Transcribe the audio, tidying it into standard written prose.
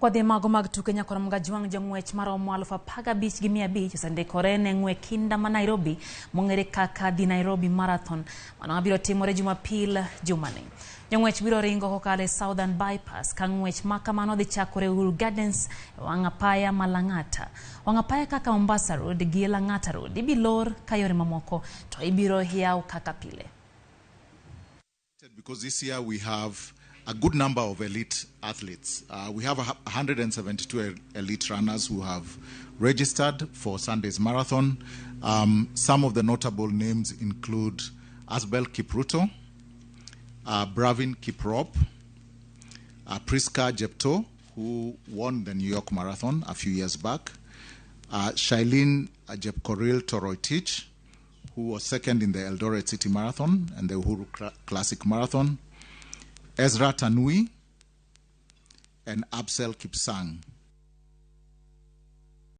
Kwadhi mago mag tuke nyakoro Gajwang' jong'wech maromo 15,500 osendikore ne ng'we kinda ma Nairobi mong'ere kaka The Nairobi Marathon. Mano mabiro timore Jumapil jumani. Jong'wech biro ringo kokalo e Southern Bypass ka ng'wech ma kamano dhi chakore Uhuru Gardens e wang' apaya ma Lang'ata. Wang' apaya kaka Mombasa Road gi Lang'ata Road ibilor ka yore mamoko to ibiro yaw kaka pile. Because this year we have a good number of elite athletes. We have 172 elite runners who have registered for Sunday's marathon. Some of the notable names include Asbel Kipruto, Bravin Kiprop, Priska Jepto, who won the New York Marathon a few years back, Shailene Jepkoril Toroitich, who was second in the Eldoret City Marathon and the Uhuru Classic Marathon, Ezra Tanui, and Absel Kipsang.